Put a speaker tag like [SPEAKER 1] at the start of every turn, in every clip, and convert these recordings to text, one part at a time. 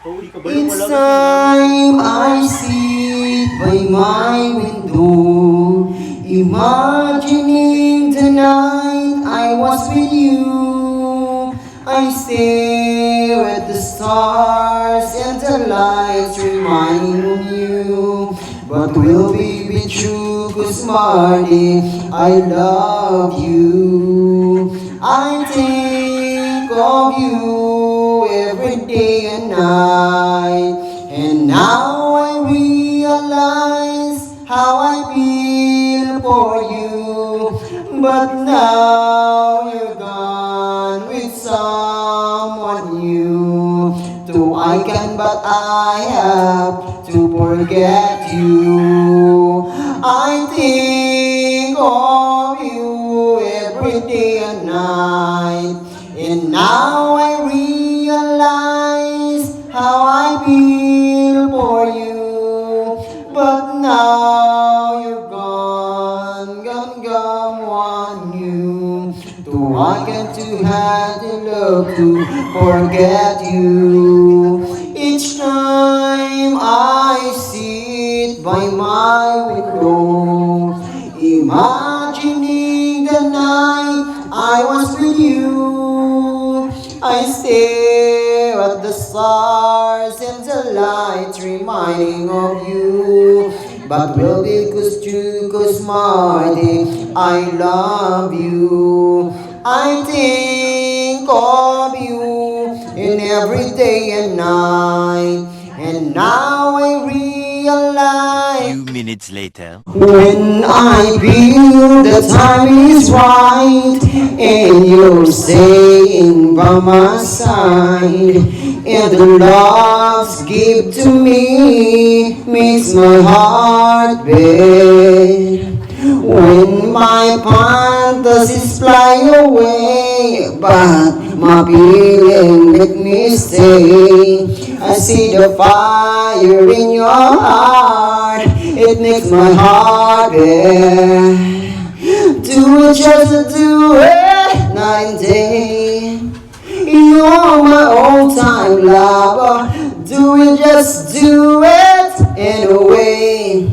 [SPEAKER 1] Each time I sit by my window, imagining the night I was with you, I stare at the stars and the lights reminding of you. But will we be true? 'Cause Marty, I love you. I think of you every day and night. And now I realize how I feel for you. But now you're gone with someone new. Though I can, but I have to forget you. I think of you every day and night. And now I realize how I feel for you. But now you're gone, gone, gone, one new. Though I can to have the love to forget you. Each time I sit by my window, imagining the night I was with you. I stare at the stars and the lights reminding of you. But will be 'cause true, 'cause Marty, I love you. I think of you in every day and night. And now I realize
[SPEAKER 2] Few minutes later.
[SPEAKER 1] When I feel the time is right and you're staying by my side and the love's give to me makes my heart beat. When my fantasies fly away, but my feeling make me stay. I see the fire in your heart, it makes my heart beat. Do it, just do it, night and day. You're my all-time lover. Do it, just do it in a way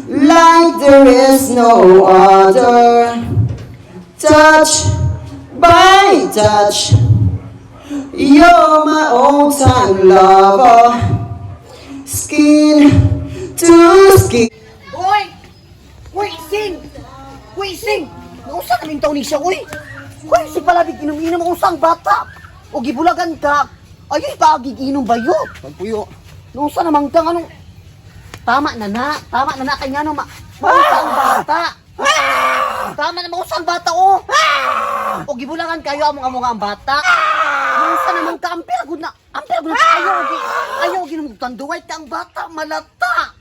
[SPEAKER 1] like there is no other. Touch by touch, you're my all-time lover. Skin to skin.
[SPEAKER 3] Uy! Uy, Ising! Uy, Ising! Nausa na taon ni siya, uy! Uy, si palabig inom-inom ang usang bata! O gibulagan ka! Ay, paagig inom bayot!
[SPEAKER 1] Pagpuyo.
[SPEAKER 3] Nausa naman kang anong... Tama na na! Tama na na kay nga no, mausa ang bata! Tama na mausa ang bata, oh! O gibulangan kayo among among ang bata! Nausa naman ka, ampera gud na! Ampera gud na ayaw, ayaw ginom tanduay ka ang bata, malata!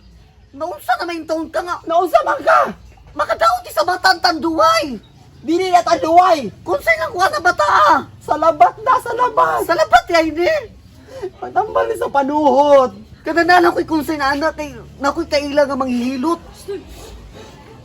[SPEAKER 3] Naunsa na may taon ka nga.
[SPEAKER 4] Naunsa man ka?
[SPEAKER 3] Makadaot di sa bata ang tanduay.
[SPEAKER 4] Dili na tanduay.
[SPEAKER 3] Kung sa'yo nga kuha sa bata ah.
[SPEAKER 4] Sa labat na, sa labat.
[SPEAKER 3] Sa labat kay ni.
[SPEAKER 4] Patambal ni sa panuhot.
[SPEAKER 3] Kada na lang ko'y kung sa'yo na anak kay nako'y kaila nga manghihilot.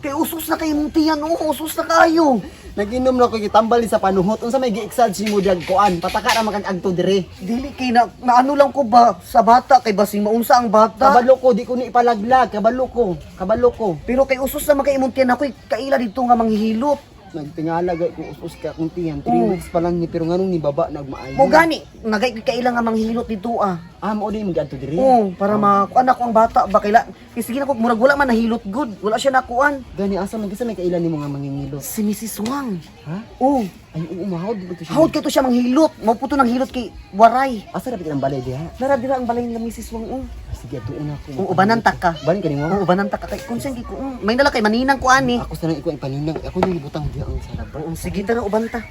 [SPEAKER 3] Kay usos na kay mong tiyan, oh, usos na kayo.
[SPEAKER 4] Naginom na ko gitambal ni sa panuhot. Unsa may gi-exage mo diag kuan? Pataka ra man kag agto dire.
[SPEAKER 3] Dili kay na, naano lang ko ba sa bata kay basing maunsa ang bata.
[SPEAKER 4] Kabalo ko, di ko ni ipalaglag. Kabalo ko. Kabalo ko.
[SPEAKER 3] Pero kay usos na man kay imong tiyan ako'y kaila dito nga manghihilot.
[SPEAKER 4] Nagtingala gay kung us-us ka akong tiyan. 3
[SPEAKER 3] Oo.
[SPEAKER 4] weeks pa lang ni pero nganong ni baba nagmaayo.
[SPEAKER 3] Mo gani nagay ko'y kaila nga manghihilot dito ah.
[SPEAKER 4] Ah, mao din mo adto dire.
[SPEAKER 3] Oo, para makuan ako ang bata ba kaila. Kay sige na ko murag wala man nahilot good. Wala siya nakuan.
[SPEAKER 4] Gani asa man kasi may kailan nimo nga mangingilot.
[SPEAKER 3] Si Mrs. Wang.
[SPEAKER 4] Ha?
[SPEAKER 3] Oh,
[SPEAKER 4] Ay, oo, mahawd ba to siya?
[SPEAKER 3] hawd kay to siya manghilot. Mao puto nang hilot kay Waray.
[SPEAKER 4] Asa dapat ang balay diha?
[SPEAKER 3] Nara dira ang balay nila Mrs. Wang oh.
[SPEAKER 4] Sige, atuon ako.
[SPEAKER 3] Oo, ubanan ta ka.
[SPEAKER 4] Banin ka nimo?
[SPEAKER 3] Oo, ubanan ta ka kay kung saan ko. May nala kay maninang ko ani.
[SPEAKER 4] Ako sa nang ikaw ang paninang. Ako nang ibutang diha ang salabat.
[SPEAKER 3] Oo, sige tara uban ta.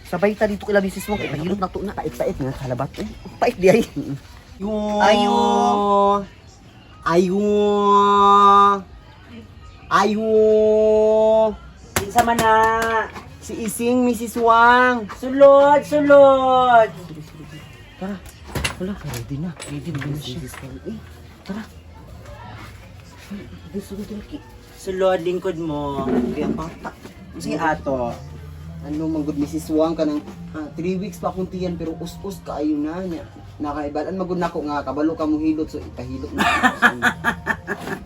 [SPEAKER 3] Sabay ta dito kila Mrs. Wang kay pahilot na to na.
[SPEAKER 4] Pait-pait nga kalabat eh.
[SPEAKER 3] Pait di ay.
[SPEAKER 4] Ayo. Ayo. Ayo.
[SPEAKER 5] Kinsa man na?
[SPEAKER 4] Si Ising, Mrs. Wang.
[SPEAKER 5] Sulod, sulod.
[SPEAKER 4] Tara. Wala, ready na.
[SPEAKER 3] Ready na siya. Eh, tara. Gusto ko tulki.
[SPEAKER 5] Sulod lingkod mo.
[SPEAKER 3] Kaya bata.
[SPEAKER 5] Sige ato.
[SPEAKER 4] Ano man good Mrs. Wang ka ng 3 weeks pa akong tiyan pero us-us kaayo na niya. Nakaibalan magud nako nga kabalo ka mo hilot, so ipahilot na.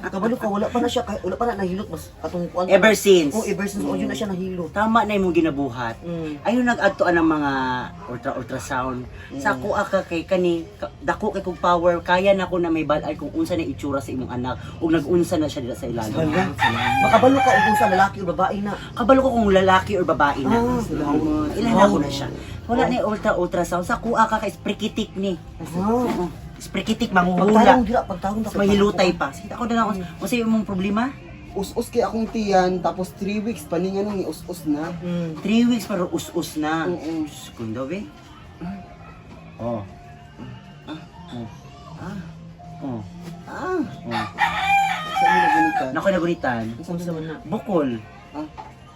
[SPEAKER 3] Kabalo ka, wala pa na siya, wala pa na nahilot mas katong kuan.
[SPEAKER 5] Ever since.
[SPEAKER 3] Oh, ever since, oh, yun na siya nahilot.
[SPEAKER 5] Tama na imong ginabuhat. Ayun nag-adto ang mga ultrasound. Sa ako ka kay kani dako kay kog power, kaya na ko na may balay kung unsa na itsura sa imong anak ug nag-unsa na siya dira sa ilalim.
[SPEAKER 3] Makabalo ka og unsa lalaki o babae na.
[SPEAKER 5] Kabalo ko kung lalaki or babae na.
[SPEAKER 3] Ah,
[SPEAKER 4] Salamat.
[SPEAKER 5] Ilan na ko na siya. Wala na yung ultrasound. Sa kuha ka kay sprikitik ni.
[SPEAKER 3] Ah.
[SPEAKER 5] Sprikitik
[SPEAKER 3] Pagtarong
[SPEAKER 5] manguhula.
[SPEAKER 3] dira, pagtarong
[SPEAKER 5] Mas mahilutay pa. Sige, ako na lang. Unsa imong problema?
[SPEAKER 4] Us-us kay akong tiyan, tapos 3 weeks pa ni nga nung us-us na.
[SPEAKER 5] 3 weeks pero us-us na.
[SPEAKER 4] Oo.
[SPEAKER 5] Diyos ko, daw eh. Oh. Oh.
[SPEAKER 4] Ah.
[SPEAKER 5] Oh.
[SPEAKER 4] Ah,
[SPEAKER 5] Oh.
[SPEAKER 4] sa inyo nagunitan.
[SPEAKER 5] Naku, nagunitan.
[SPEAKER 4] Unsa man
[SPEAKER 3] na?
[SPEAKER 5] Bukol.
[SPEAKER 4] Ah,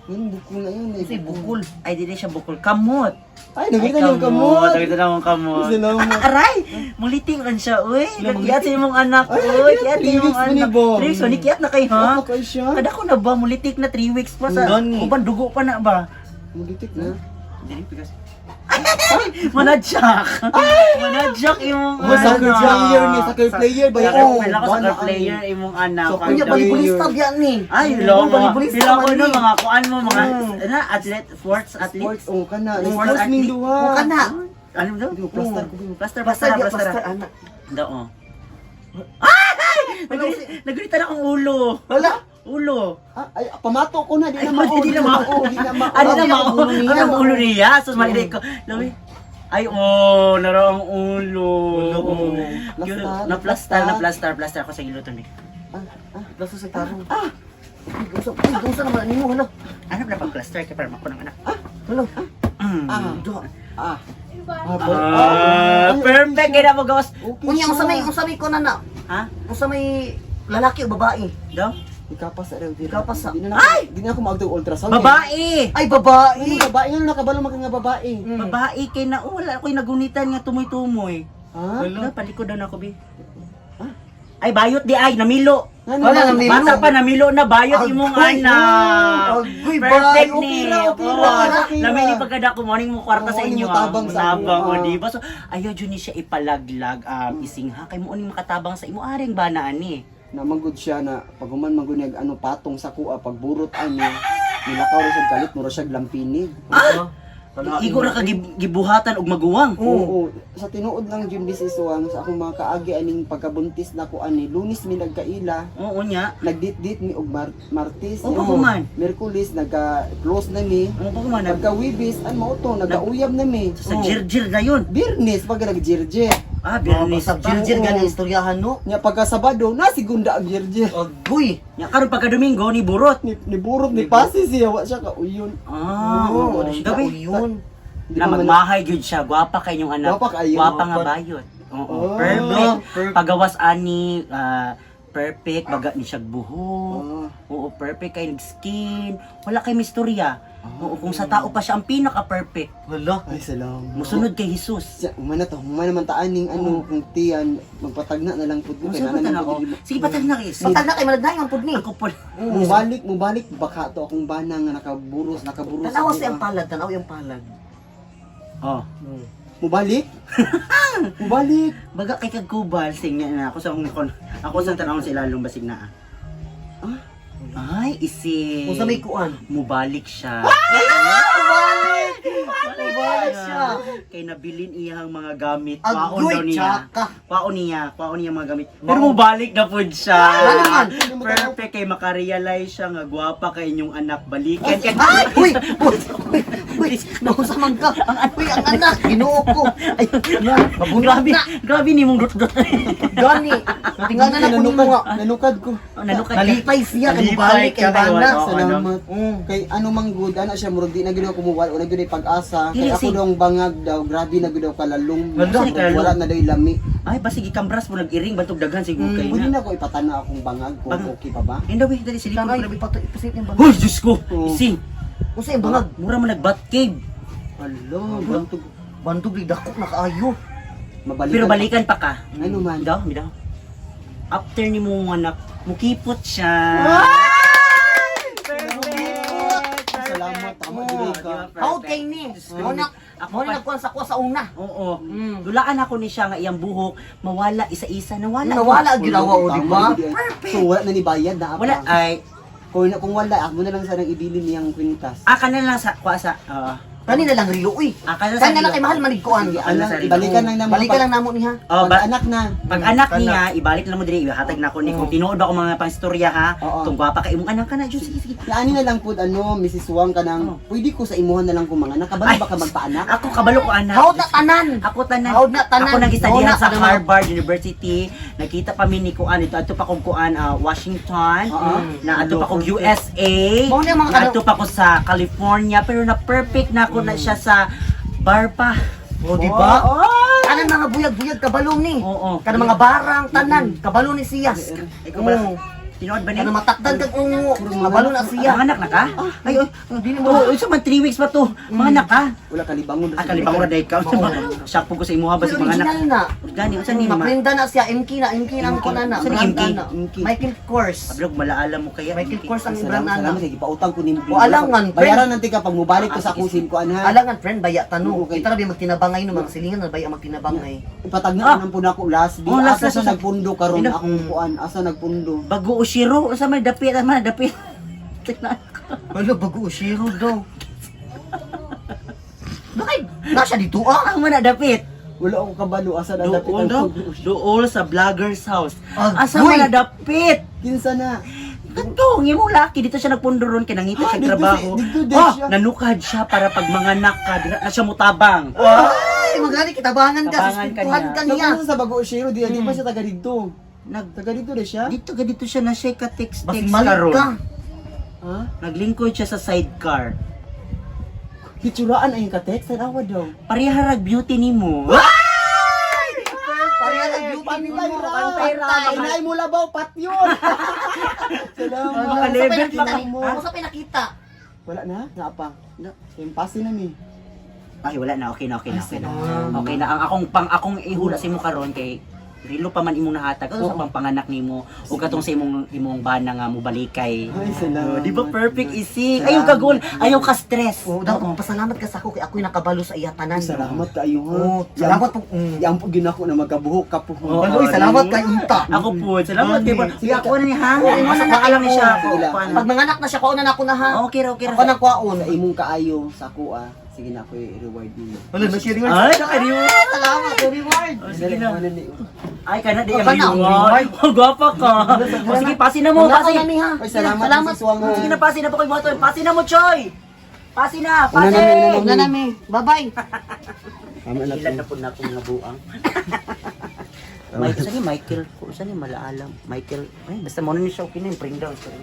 [SPEAKER 4] yun bukol na yun eh.
[SPEAKER 3] Kasi bukol.
[SPEAKER 5] Ay, dili siya bukol. Kamot.
[SPEAKER 4] Ay, nagunitan yung kamot.
[SPEAKER 5] Nagunitan akong kamot.
[SPEAKER 4] Salamat.
[SPEAKER 5] Ah, aray! Muliting rin siya, uy. Nagkiyat sa imong anak,
[SPEAKER 4] Ay,
[SPEAKER 5] uy. Kiyat sa
[SPEAKER 4] 3
[SPEAKER 5] imong
[SPEAKER 4] weeks mo ni
[SPEAKER 5] anak.
[SPEAKER 4] Bong.
[SPEAKER 5] 3 weeks mo ni kiyat na kay, ha?
[SPEAKER 4] Ako kay siya.
[SPEAKER 5] Kada ko na ba, mulitik na 3 weeks pa sa...
[SPEAKER 3] Gani.
[SPEAKER 5] Uban, dugo pa na ba?
[SPEAKER 4] Mulitik na.
[SPEAKER 5] Dili, bigas. Manadjak! Manadjak imong
[SPEAKER 4] Oh, soccer
[SPEAKER 5] anak.
[SPEAKER 4] player ni, soccer player ba yun?
[SPEAKER 5] Soccer
[SPEAKER 4] Oh,
[SPEAKER 5] player ako, soccer
[SPEAKER 4] bana ang-
[SPEAKER 5] player imong anak.
[SPEAKER 4] Soccer
[SPEAKER 3] Unya
[SPEAKER 4] player.
[SPEAKER 3] balibulista biya ni.
[SPEAKER 5] Ay, lo, mga,
[SPEAKER 3] Balibulista
[SPEAKER 5] pila ko
[SPEAKER 3] man
[SPEAKER 5] no,
[SPEAKER 3] ni.
[SPEAKER 5] mga kuan mo, mga, ano, athlete, sports athlete.
[SPEAKER 4] Sports, oh, kana.
[SPEAKER 5] Sports
[SPEAKER 4] Sports
[SPEAKER 5] athlete.
[SPEAKER 4] ning duha.
[SPEAKER 3] O kana.
[SPEAKER 5] Ano daw?
[SPEAKER 4] Hindi mo, plaster ko.
[SPEAKER 5] Plaster,
[SPEAKER 3] Basta
[SPEAKER 5] plaster,
[SPEAKER 3] biya
[SPEAKER 5] plaster.
[SPEAKER 3] plaster ana.
[SPEAKER 5] Daw, oh. Ay! Nagulita na akong ulo.
[SPEAKER 3] Wala.
[SPEAKER 5] Ulo.
[SPEAKER 4] Ah, ay, pamato ko na, di
[SPEAKER 5] Ay,
[SPEAKER 4] na mao.
[SPEAKER 5] di na mao.
[SPEAKER 4] Di na mao.
[SPEAKER 5] Ano na
[SPEAKER 3] Grabe
[SPEAKER 5] mao?
[SPEAKER 3] ang ulo niya,
[SPEAKER 5] Ano ang
[SPEAKER 3] no?
[SPEAKER 5] ulo niya? So, mali ko. Lawi. Ay, oh, naro ang ulo.
[SPEAKER 4] Ulo.
[SPEAKER 5] Yun,
[SPEAKER 4] Plastar,
[SPEAKER 5] Na plaster, na
[SPEAKER 4] plastar.
[SPEAKER 5] plaster, plaster ako sa iluton eh.
[SPEAKER 3] Plaster sa tarong. Ah. Uy, unsa naman nimo hala.
[SPEAKER 5] Ano na pag-plaster kay para mako ng anak?
[SPEAKER 3] Hala.
[SPEAKER 4] Ah,
[SPEAKER 3] Duha.
[SPEAKER 4] ah.
[SPEAKER 5] Ah, perfect kay na mo gawas.
[SPEAKER 4] Okay
[SPEAKER 3] Unya
[SPEAKER 4] siya.
[SPEAKER 3] unsa may kuan na?
[SPEAKER 5] Ha?
[SPEAKER 3] Unsa may lalaki o babae?
[SPEAKER 5] Daw?
[SPEAKER 4] Ikapas sa raw.
[SPEAKER 3] Ikapas sa-
[SPEAKER 4] Di na ako, di na ako maagdog ultrasound.
[SPEAKER 5] Babae.
[SPEAKER 3] Ay babae.
[SPEAKER 4] Ano babae? Ano nakabalo mag nga babae?
[SPEAKER 5] Babae kay na oh, wala ako'y nagunitan nga tumoy-tumoy.
[SPEAKER 4] Ha?
[SPEAKER 5] Wala, palikod daw na ako, bi. Ay, bayot di ay, namilo.
[SPEAKER 4] Ano
[SPEAKER 3] Wala,
[SPEAKER 4] na?
[SPEAKER 3] namilo.
[SPEAKER 5] Bata pa, namilo na, bayot
[SPEAKER 3] Agoy.
[SPEAKER 5] imong anak.
[SPEAKER 3] Agoy,
[SPEAKER 5] Perfect
[SPEAKER 3] bay.
[SPEAKER 5] ni.
[SPEAKER 4] Okay ra, okay ra,
[SPEAKER 5] Oo,
[SPEAKER 4] okay ra.
[SPEAKER 5] Lamay ni pagkada ko, morning mo kwarta
[SPEAKER 4] Oo,
[SPEAKER 5] sa
[SPEAKER 4] morning
[SPEAKER 5] inyo.
[SPEAKER 4] mo tabang sa
[SPEAKER 5] Tabang,
[SPEAKER 4] ako,
[SPEAKER 5] o,
[SPEAKER 4] ah.
[SPEAKER 5] di ba? So, ayaw dyan ni siya ipalaglag, ising ha. Kay mo uning makatabang sa imo, aring banaan ni.
[SPEAKER 4] Namagod siya na pag human magud nag ano patong sa kuha pagburot ano nilakaw ra siya kalit mura siya lampinig.
[SPEAKER 5] Ah! Igo ra ka gibuhatan og maguwang.
[SPEAKER 4] Oo, sa tinuod lang Jim this is one sa akong mga kaagi aning pagkabuntis na ko ani Lunes mi nagkaila,
[SPEAKER 5] Oo niya.
[SPEAKER 4] nagdit-dit mi og Martes,
[SPEAKER 5] Oo, paghuman.
[SPEAKER 4] Merkulis nagka close na mi.
[SPEAKER 5] Ano pa kuman?
[SPEAKER 4] Pagka Wibis an mao to nagauyab na mi.
[SPEAKER 5] Sa jirjir na yun.
[SPEAKER 4] Birnis pag nagjirjir.
[SPEAKER 5] Ah, Biyernes
[SPEAKER 3] Sa
[SPEAKER 5] pa.
[SPEAKER 3] jirjir gani istoryahan no.
[SPEAKER 4] Nya pagka Sabado na segunda ang jirjir.
[SPEAKER 3] Agoy.
[SPEAKER 5] Nya karon pagka Domingo ni burot.
[SPEAKER 4] Ni burot ni pasi siya wa siya kauyon.
[SPEAKER 5] Ah,
[SPEAKER 4] Oo,
[SPEAKER 5] oo.
[SPEAKER 3] Gabi.
[SPEAKER 5] Gabi.
[SPEAKER 3] Yun.
[SPEAKER 4] Di
[SPEAKER 5] Na
[SPEAKER 4] pa man-
[SPEAKER 5] magmahay gyud siya, gwapa kay inyong anak.
[SPEAKER 4] Gwapa kaayo.
[SPEAKER 5] Gwapa nga bayot. Oo,
[SPEAKER 4] Oh.
[SPEAKER 5] perfect.
[SPEAKER 3] Perfect.
[SPEAKER 5] Pagawas ani ah, perfect baga ni siya buhok.
[SPEAKER 4] Oh.
[SPEAKER 5] Oo, perfect kay skin. Wala kay mistorya. Oo, kung sa tao pa siya ang pinaka perfect.
[SPEAKER 3] Wala.
[SPEAKER 4] Ay, salamat.
[SPEAKER 5] Musunod kay Jesus.
[SPEAKER 4] Siya, humana to, humana man taaning ano, kung tiyan, magpatagna na lang pud ko.
[SPEAKER 5] Unsa ba
[SPEAKER 4] na
[SPEAKER 5] tan ako? Sige patag na kay.
[SPEAKER 3] Patag na kay malagnay ang pud ni.
[SPEAKER 5] Ako po.
[SPEAKER 4] Mubalik, baka to akong bana nga nakaburos, nakaburos.
[SPEAKER 3] Tanawa
[SPEAKER 4] ako,
[SPEAKER 3] sa iyang
[SPEAKER 4] ah.
[SPEAKER 3] palad, tanaw yung palad.
[SPEAKER 5] Oh.
[SPEAKER 4] Mubalik? Mubalik.
[SPEAKER 5] Baga kay kagkubal sing na ako sa akong ako sa tanawon sa ilalong basig na. Ah. Ay, isi.
[SPEAKER 3] Unsa may kuan?
[SPEAKER 5] Mubalik siya.
[SPEAKER 3] Balik! Balik siya.
[SPEAKER 5] Kay nabilin iyang mga gamit. Kwaon
[SPEAKER 3] Agoy,
[SPEAKER 5] daw niya.
[SPEAKER 3] tsaka.
[SPEAKER 5] Kwaon niya mga gamit. Pero mubalik na pud siya.
[SPEAKER 3] Ano man?
[SPEAKER 5] Perfect kay makarealize siya nga gwapa kay inyong anak. Balikan kay
[SPEAKER 3] Ay! Uy! Uy! Uy! Uy! Nausa man ka! Uy, ang anak! Ginoo ko! Mabunot
[SPEAKER 5] Grabe,
[SPEAKER 3] na!
[SPEAKER 5] grabe ni mong dot-dot.
[SPEAKER 3] Gani! Tingnan na ko nimo nga.
[SPEAKER 4] Nanukad ko.
[SPEAKER 5] Oh, nanukad ka.
[SPEAKER 3] Nalipay siya kay
[SPEAKER 5] Nalipay
[SPEAKER 3] mubalik kay
[SPEAKER 5] ka,
[SPEAKER 3] bana.
[SPEAKER 5] oo, ano?
[SPEAKER 4] Salamat. Kay ano mang good, ana siya murag di na gyud ako kumuwal, wala gyud ay pag-asa. Kay
[SPEAKER 5] Dili,
[SPEAKER 4] ako
[SPEAKER 5] sig-
[SPEAKER 4] daw ang bangag daw, grabe na gyud daw kalalong.
[SPEAKER 5] Wala.
[SPEAKER 4] Murag Wala na daw lami.
[SPEAKER 5] Ay, basig ikambras mo nag-iring bantog daghan siguro kay
[SPEAKER 4] Pwede
[SPEAKER 5] na.
[SPEAKER 4] na ako ipatana akong bangag kung
[SPEAKER 5] Bangag.
[SPEAKER 4] okay pa ba?
[SPEAKER 5] Indaw eh, dali silipon
[SPEAKER 3] Tangay,
[SPEAKER 5] ko na.
[SPEAKER 3] ipato ipasit yung bangag.
[SPEAKER 5] Huy, Diyos ko.
[SPEAKER 4] Oo.
[SPEAKER 5] Ising.
[SPEAKER 3] Unsa yung bangag?
[SPEAKER 5] Mura man nag-bat cave.
[SPEAKER 4] Alo, bantog.
[SPEAKER 3] Bandog di dako na kaayo.
[SPEAKER 4] Mabalikan.
[SPEAKER 5] Pero balikan pa ka.
[SPEAKER 4] Ano man?
[SPEAKER 5] Daw, daw. After ni mo anak, mukipot siya.
[SPEAKER 4] Salamat. Tama dili ka.
[SPEAKER 3] Hawd kay ni. Mo na
[SPEAKER 5] Ako
[SPEAKER 3] mo na nagkuan sa kuha sa una.
[SPEAKER 5] Oo. Dulaan ako ni siya nga iyang buhok mawala isa-isa, nawala.
[SPEAKER 3] Nawala ang ginawa o, di ba?
[SPEAKER 4] Perfect. So wala na ni bayad na apa.
[SPEAKER 5] Wala ay
[SPEAKER 4] Kung wala ako na lang sanang ibilin niyang kwintas.
[SPEAKER 5] ah kana lang sa kuha sa oo.
[SPEAKER 3] Kani na lang rilo uy.
[SPEAKER 5] Ah, kana sa
[SPEAKER 3] Kani na lang
[SPEAKER 5] rilo.
[SPEAKER 3] kay mahal manig kuan.
[SPEAKER 4] Sige,
[SPEAKER 5] Ano
[SPEAKER 4] alang,
[SPEAKER 5] sa rilo?
[SPEAKER 4] ibalikan lang namo.
[SPEAKER 3] Balikan lang namo niya.
[SPEAKER 5] Oh,
[SPEAKER 4] Pag anak na.
[SPEAKER 5] Pag anak niya, ibalik lang mo diri, ihatag na ko ni kung tinuod ba ko mga pangstorya ha.
[SPEAKER 4] Oo.
[SPEAKER 5] Tung gwapa kay imong anak ka na, Diyos, sige sige.
[SPEAKER 4] Yaani na lang pud ano, Mrs. Wang kanang pwede ko sa imuhan na lang kung mga anak. Kabalo
[SPEAKER 5] Ay.
[SPEAKER 4] ba ka magpaanak?
[SPEAKER 5] Ako kabalo ko anak.
[SPEAKER 3] Hawd na tanan.
[SPEAKER 5] Ako tanan.
[SPEAKER 3] Hawd na tanan.
[SPEAKER 5] Ako nag-studyhan
[SPEAKER 3] Hawd na
[SPEAKER 5] sa
[SPEAKER 3] tanan.
[SPEAKER 5] Harvard University. Nakita pa mi ni kuan ito adto pa kog kuan Washington.
[SPEAKER 4] Oo.
[SPEAKER 5] Na adto pa kog USA.
[SPEAKER 3] Mao na yung mga
[SPEAKER 5] Na adto pa ko sa California pero na perfect na ako na siya sa bar pa.
[SPEAKER 3] O, di ba?
[SPEAKER 5] Oo.
[SPEAKER 3] Tanan mga buyag-buyag kabalo ni.
[SPEAKER 5] Oo.
[SPEAKER 3] Kanang mga barang tanan kabalo ni siya.
[SPEAKER 5] Ikaw ba? Tinuod ba ni?
[SPEAKER 3] Kanang matakdan kag ungo, kabalo na siya.
[SPEAKER 5] Mga anak na ka? Ay, oy, dili mo. Oh, sa man 3 weeks pa to. Mga anak ka?
[SPEAKER 4] Wala kalibangon.
[SPEAKER 5] Ah, kalibangon ra dahil ka. Siya po ko sa imuha ba sa
[SPEAKER 3] Pero
[SPEAKER 5] mga anak?
[SPEAKER 3] original na.
[SPEAKER 5] Gani, unsa ni ma?
[SPEAKER 3] Maprinda na siya, MK na, MK na ang kunan na.
[SPEAKER 5] Saan
[SPEAKER 3] Brand
[SPEAKER 5] MK?
[SPEAKER 3] na.
[SPEAKER 4] MK.
[SPEAKER 3] Michael Kors.
[SPEAKER 5] Ablog malaalam mo kaya.
[SPEAKER 3] Michael Kors ang
[SPEAKER 4] Salamat,
[SPEAKER 3] brand na.
[SPEAKER 4] salamat kay gipautang ko nimo.
[SPEAKER 3] O, alangan, friend.
[SPEAKER 4] Bayaran nanti ka pag mubalik ko sa akong simkuan ha.
[SPEAKER 3] Alangan friend, baya tano.
[SPEAKER 4] Oo, okay.
[SPEAKER 3] Kita ra ba magtinabangay no mga silingan na baya magtinabangay.
[SPEAKER 4] Ipatagna
[SPEAKER 5] Ah.
[SPEAKER 4] ko ng puna ko last di.
[SPEAKER 5] Oh, last,
[SPEAKER 4] Asa
[SPEAKER 5] last,
[SPEAKER 4] sa
[SPEAKER 5] last.
[SPEAKER 4] nagpundo karon
[SPEAKER 5] Ina-
[SPEAKER 4] akong kuan, asa nagpundo.
[SPEAKER 5] Bago ushiro, unsa man dapit, man dapit. Tignan ko.
[SPEAKER 3] Wala bago ushiro daw. Bakit? Nasa dito ah.
[SPEAKER 5] Ang man dapit.
[SPEAKER 4] Wala akong kabalo asa na dapit
[SPEAKER 5] Dool
[SPEAKER 4] ang
[SPEAKER 5] daw,
[SPEAKER 4] pundo.
[SPEAKER 5] dool sa vlogger's house.
[SPEAKER 3] Agoy!
[SPEAKER 5] Asa man nadapit?
[SPEAKER 4] Kinsa na?
[SPEAKER 5] Kadto, ng imong laki dito siya nagpundo ron kay nangita
[SPEAKER 4] Ah,
[SPEAKER 5] siya
[SPEAKER 4] dito
[SPEAKER 5] trabaho.
[SPEAKER 4] dito din
[SPEAKER 5] Oh,
[SPEAKER 4] siya.
[SPEAKER 5] nanukad siya para pag manganak ka, dira na siya mutabang.
[SPEAKER 3] Ay, magali kitabangan ka,
[SPEAKER 5] Tabangan ka
[SPEAKER 3] suspintuhan
[SPEAKER 5] niya.
[SPEAKER 3] ka niya.
[SPEAKER 4] Nagpunta sa Bago Shiro, di pa siya taga didto.
[SPEAKER 5] Nag
[SPEAKER 4] Taga didto rin siya?
[SPEAKER 5] dito ga dito siya na siya ka text
[SPEAKER 3] Basing
[SPEAKER 5] text
[SPEAKER 3] malit
[SPEAKER 5] karon.
[SPEAKER 3] ka.
[SPEAKER 4] Ha?
[SPEAKER 5] Naglingkod siya sa sidecar.
[SPEAKER 4] Hitsuraan ay ka-text, tanawa daw.
[SPEAKER 5] Pareha rag beauty nimo.
[SPEAKER 3] Pareha lang beauty
[SPEAKER 4] Pantay
[SPEAKER 3] nimo.
[SPEAKER 4] ra!
[SPEAKER 3] Pantay ra.
[SPEAKER 4] Pantay na mo labaw, pat yun! Salamat.
[SPEAKER 5] Maka
[SPEAKER 3] Sa
[SPEAKER 5] level
[SPEAKER 3] pinakita
[SPEAKER 5] pa
[SPEAKER 3] mo. Sa pinakita.
[SPEAKER 4] Wala na? Nga pa. Impasi na mi.
[SPEAKER 5] Ay, wala na. Okay na, okay na, okay na. Okay na. Ang akong pang akong ihula sa imo karon kay rilo pa man imong nahatag ano sa pampanganak nimo ug katong sa imong imong bana nga mobalikay.
[SPEAKER 4] Ay, salamat.
[SPEAKER 5] Oh, di ba perfect isig? Ayaw ka goal, ayaw ka stress.
[SPEAKER 3] Oo, dapat pasalamat ka sa ako kay ako'y nakabalo sa iya tanan.
[SPEAKER 4] Salamat kaayo ha.
[SPEAKER 3] Oo, salamat po.
[SPEAKER 4] Yan po ginako na magkabuhok ka po.
[SPEAKER 5] Oo.
[SPEAKER 3] Baloy, salamat kay unta.
[SPEAKER 5] Ako po, salamat kay
[SPEAKER 4] Sige,
[SPEAKER 5] Sige, ako na ni ha.
[SPEAKER 3] Oo,
[SPEAKER 5] Masa
[SPEAKER 3] na
[SPEAKER 5] ka lang ni siya
[SPEAKER 4] Sige
[SPEAKER 5] ako.
[SPEAKER 4] lang.
[SPEAKER 5] Kuan.
[SPEAKER 3] Pag manganak na siya, kuon na ako na ha.
[SPEAKER 5] Okay ra, okay ra.
[SPEAKER 3] Ako na kuwaon.
[SPEAKER 4] Sa imong kaayo, sa ako ah. Sige na ako i-reward nimo.
[SPEAKER 3] Wala na siya reward.
[SPEAKER 5] Ay, naka-reward.
[SPEAKER 3] Salamat, reward.
[SPEAKER 5] Oh, sige na.
[SPEAKER 4] Ano ni?
[SPEAKER 5] Ay, kana di
[SPEAKER 3] Oh,
[SPEAKER 5] ang
[SPEAKER 3] kana ang
[SPEAKER 5] reward. Oh, gwapa ka. Oh, sige, pasin na mo,
[SPEAKER 3] Wala ka
[SPEAKER 5] pasin.
[SPEAKER 3] na ni ha.
[SPEAKER 4] Ay, salamat,
[SPEAKER 3] Salamat.
[SPEAKER 4] Mrs. Wang. ha.
[SPEAKER 5] Sige na, pasin na po kay Buhaton. Pasin na mo, Choy. Pasin na,
[SPEAKER 4] Una na,
[SPEAKER 5] pasin.
[SPEAKER 4] una na.
[SPEAKER 3] Una na mi. Bye-bye.
[SPEAKER 4] Tama na
[SPEAKER 5] Ilan
[SPEAKER 4] to.
[SPEAKER 5] na po na akong mga buang. Michael, saan ni Michael? Saan ni malaalam? Michael, ay, basta mo na ni siya, okay na yung print down. Sorry.